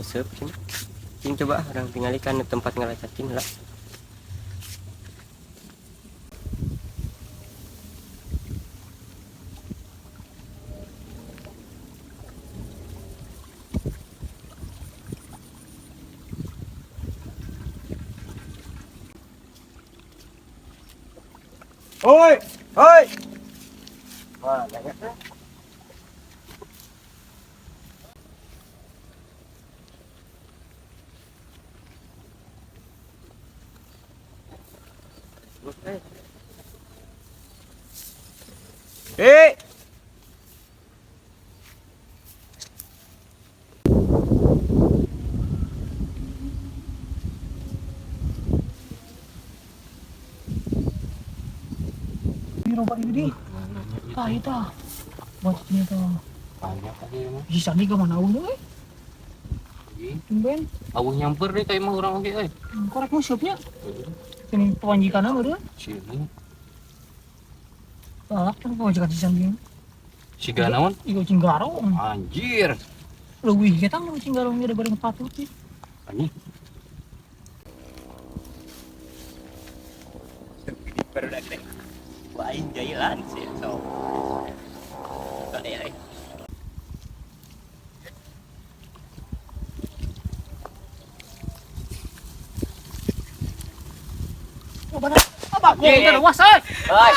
Nguseup cenah. Cing coba urang tingali kan tempat ngala cacing lah. Oi, oi. Wah, banyak eh. Eh. Ini robot ini di. Tah itu. Buat ini tuh. Banyak tadi mah. Bisa nih ke mana eueuh euy? Tumben. Awuh nyamper deh kayak mah urang oge euy. Korek musupnya. Ini pamajikanna meureun. Sini. Galak tuh pamajikan si Sandi. Siga naon? Ieu kucing garong. Anjir. Leuwih kita mah kucing garong ge bareng patut sih. Anjing. Baru teh. Wah, aing jailan sih so. Kade aing. Oh, benar. Apa gua kita luas euy. Oi,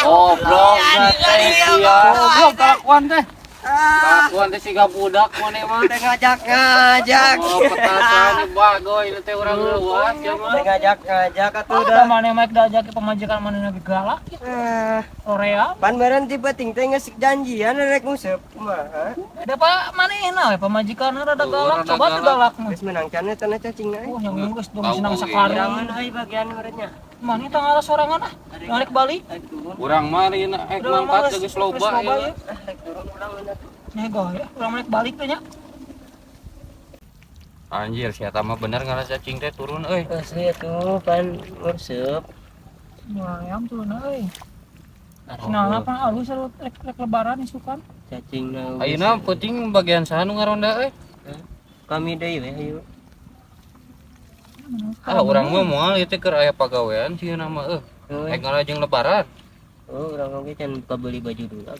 Goblok teh sia. Goblok kalakuan teh. Kalakuan teh siga budak maneh mah. teh ngajak-ngajak. Oh, petasan bagoy teh urang leuwas ya mah. Teh ngajak-ngajak atuh Udah dah. mana mah diajak ke pamajikan mana lagi galak ya. Ah, Korea. pan meureun ti peuting teh geus janjian rek nguseup kumaha. Ada pak manehna we pamajikan rada Oh, galak, rada coba tuh galak. galak mah. Geus menang can eta cacingna. Oh, yang geus dong Tahu senang oge. sakari. Kurangan euy bagian meureunnya. Mana tanggal sorangan ah. Balik balik. Rek turun. Urang mah rieuna ek Udah mangkat geus loba ya. ya. Ah, rek turun urang mana tuh. Nih goy, urang balik balik teh nya. Anjir, si eta mah bener ngala cacing teh turun euy. Asli atuh pan nguseup. Ayam turun euy. Nah, apa alus rek rek lebaran isukan. Cacingna. Ayeuna peuting bagian saha nu ngaronda euy? Kami deui we hayu. Ah, urang mah moal ieu teh keur aya pagawean sieuna mah euy. Oh, Ek ngala jeung lebaran. oh, urang oge can beli baju dulu.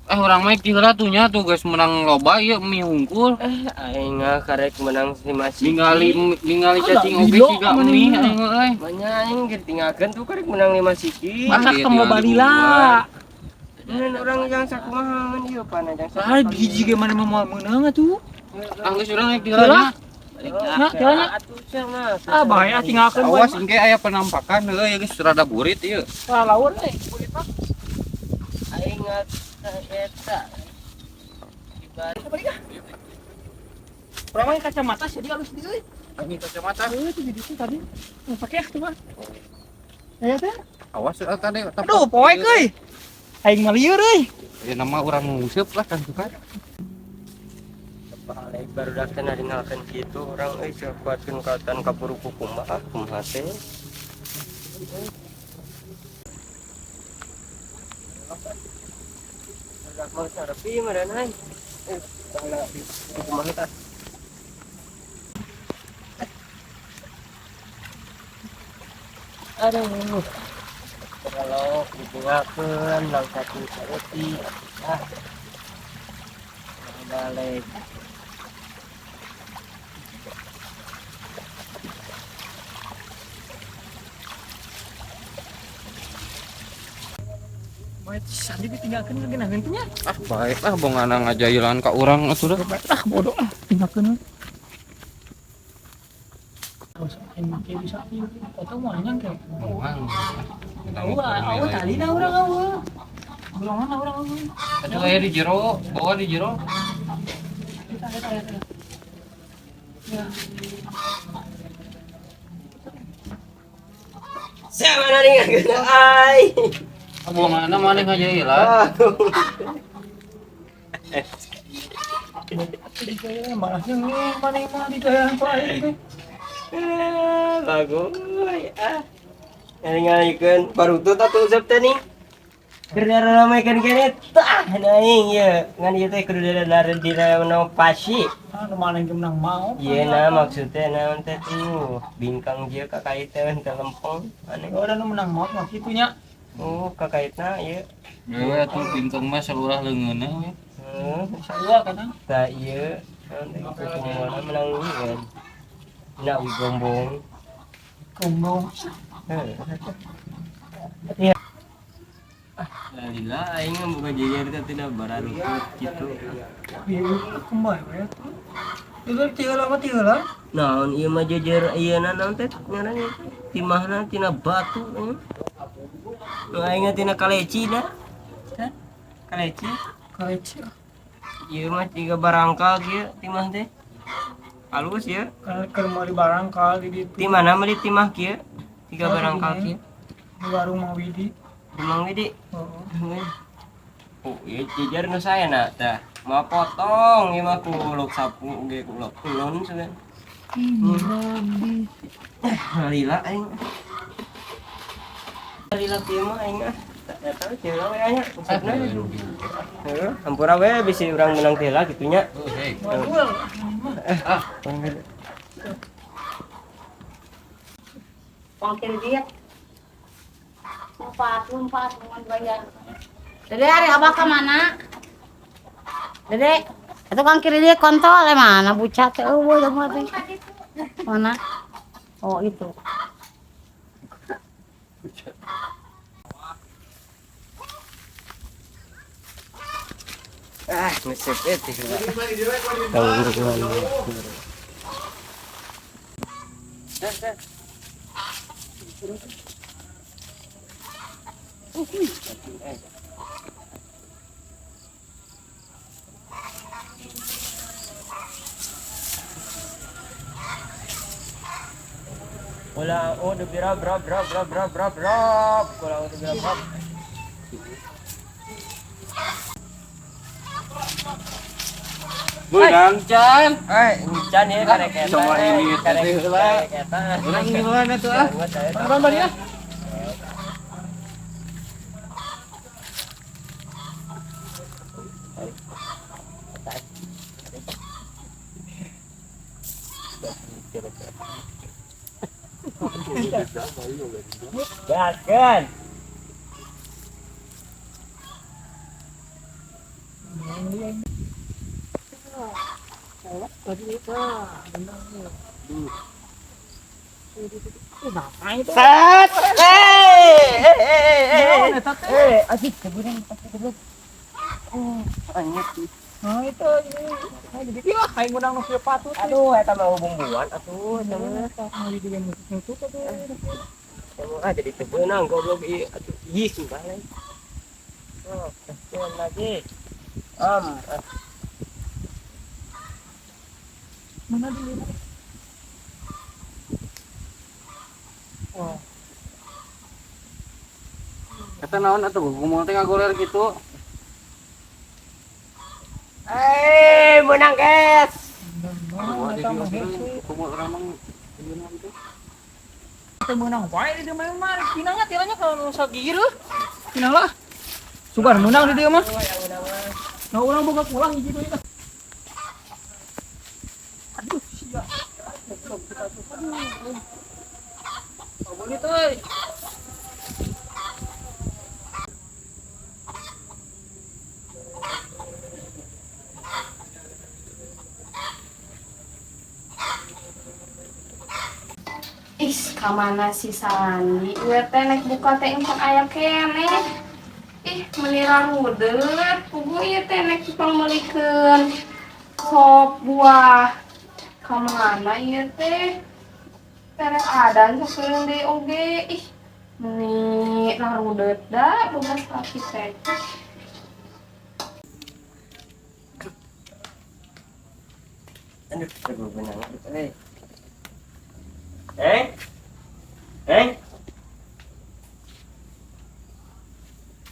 Eh urang mah ti heula tuh nya tuh geus menang loba ieu mie hungkul. Eh, aing mah karek menang 5 siki. Ningali ningali Ah, cacing oge gila, siga mana mie ini? aing euy. Banyak aing keur tinggalkeun tuh karek menang 5 siki. Ah, Matak iya, tong tinggal balila. Mun urang jang sakumaha mun ieu pan jang Ah, biji ge mana mah moal meunang atuh. Ah geus urang naik ti heula nya. Nah, jalannya. Atuh sia mah. Ah, bahaya tinggalkeun Awas engke aya penampakan heueuy geus rada burit ieu. Ah, laur euy, kulit mah. Aing eta. Balik ah. Urang mah kacamata sih dia halus di euy. Ini kacamata. Euy, itu jadi tuh tadi. Mau pakai ah tuh mah. Ya teh. Awas eta tadi. Aduh, poek euy. Aing mah lieur euy. Ya nama urang nguseup lah kan suka. Balik baru daftar ninggalkeun kitu urang euy kuatkeun kalatan kapuru kumaha kumaha teh. Barudak mah sarepi meureun euy. Eh, tangga kumaha tah. Aduh. Kalau ditinggalkeun lang satu saeutik ah. Balik. Bae sandi ditinggalkeun ge geuna nya. Ah baik lah bongana ngajailan ka urang atuh dah. Ah, bodoh ah, tinggalkeun. Terus aing make bisa ieu. Foto moal nyang ke. Moal. Eueuh, eueuh tadi na urang eueuh. Urang mana urang eueuh. Atuh aya di jero, bawa di jero. Eta eta eta. Ya. Siapa nari ngageuna ai. Ah bongana maneh ngajailan. Malah yang mana mah di daerah ku aing teh. Bagus ah. Ngalikeun baru tuh atuh usep teh nih. Keur ramai kan kene tah aing ye. Ngan ieu teh kudu direnovasi. Ah, nu mana yang menang mau. Iya nah maksudnya naon teh tuh bingkang dia kakait teh teu lempeng aneh. Oh, udah nu menang mau mah kitu nya. Oh kakaitna ieu. Dewe atuh bingkang mah salurah leungeunna we. Heeh. Sarua kadang. Tah ieu naon teh kukumulna menang ieu kan. Nak gombong. Gombong. Heuh. Iya. Ah, lila aing mah bukan jejer teh tidak bararutut gitu. Ieu kumaha we tuh. Itu tiga mah tiga lah. Naon ieu mah jejer ieu na naon teh ngaran ieu teh? Timahna tina batu euy. Nu aing tina kaleci da. Hah? Kaleci. Kaleci. Ieu mah tiga barangkal kieu timah teh. Halus ya. Karena keur meuli barangkal di ditu. Di mana meuli timah kieu? Tiga barangkal kieu. Di warung Mang Widi. Di Mang Widi. Heeh. Oh, ieu jejer nu saena tah. Mau potong ieu mah ku uluk sapu ge ku uluk kulon sugan. Lila aing. Lila kieu mah aing ah. Tak tahu teh we nya maksudna. Heeh, hampura we bisi urang menang teh lah kitu nya. Oh, hei. Waduh. Ah, Pangkir dia. 44 mau bayar. Dede hari abah ke mana? Dede, itu kan kiri dia kontol mana bucat teh eueuh mah teh. Mana? Oh itu. Ah, ngesep teh heula. Tanggungan. Wala, oh, de bra bra bra bra bra bra bra. Wala, oh, de bra bra. Beunang can. Eh, can ya karek eta. Coba ini karek teh heula. karek eta. Urang ngiluan atuh ah. Orang bari ah. Gaskeun. Set. Eh. Eh, asik sebutan pakai goblok. Oh, anyep. Nah itu ini. Nah, jadi iya aing menang nu patut. Aduh, eta mah bumbuan atuh eta mah. Mau di dieu nutup atuh. Emang ah jadi teu beunang goblok ieu atuh. Ih, sumpah lain. Oh, kasihan lagi. Am, ah. Mana dulu? Oh, Eta naon atuh kumaha teh ngagoler kitu. Eh, menang guys. Aduh, eta mah hese. Kumaha urang mah beunang teh. Teu meunang wae di dieu mah pinanya tilanya kalau nu sagieu. Pinang lah. Sugan meunang di dieu mah. Nah, urang boga pulang hiji deui lah. Aduh, sia. Aduh. Boleh euy. Ih, kamana si Sandi? Ieu teh nek buka teh empat aya keneh. Ih, meuni rarudeut. Puguh ieu teh nek pangmeulikeun sop buah. Kamana ieu teh? Terek adan sakeun deui oge. Ih, meuni rarudeut da boga salaki teh. Aduh, teu beunang euy. Eh? Eh?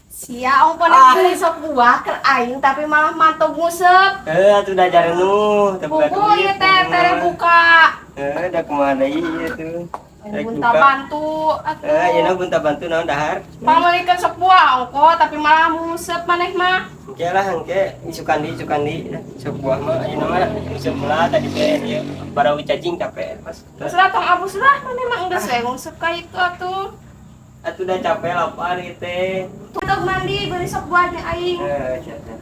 Sia ongpon beli sop buah keur aing tapi malah mantog nguseup. Eh, atuh da jarenuh, teu boga Puguh duit. ieu teh tere buka. Eh, da kumaha deui ieu tuh. Rek Gunta duka. Bantu atuh. Eh, ayeuna gunta bantu naon dahar? Pangmeulikeun sop buah ongko, tapi malah nguseup maneh mah. Engke lah, engke isukan di, isukan di sop buah mah ayeuna mah nguseup lah tadi teh ieu barawi cacing capek pas. Terus lah, tong abus lah, maneh mah enggeus we nguseup ka itu atuh. Atuh udah capek, lapar ieu teh. Tuh mandi, beli sop buahnya aing. Eh, siap, siap.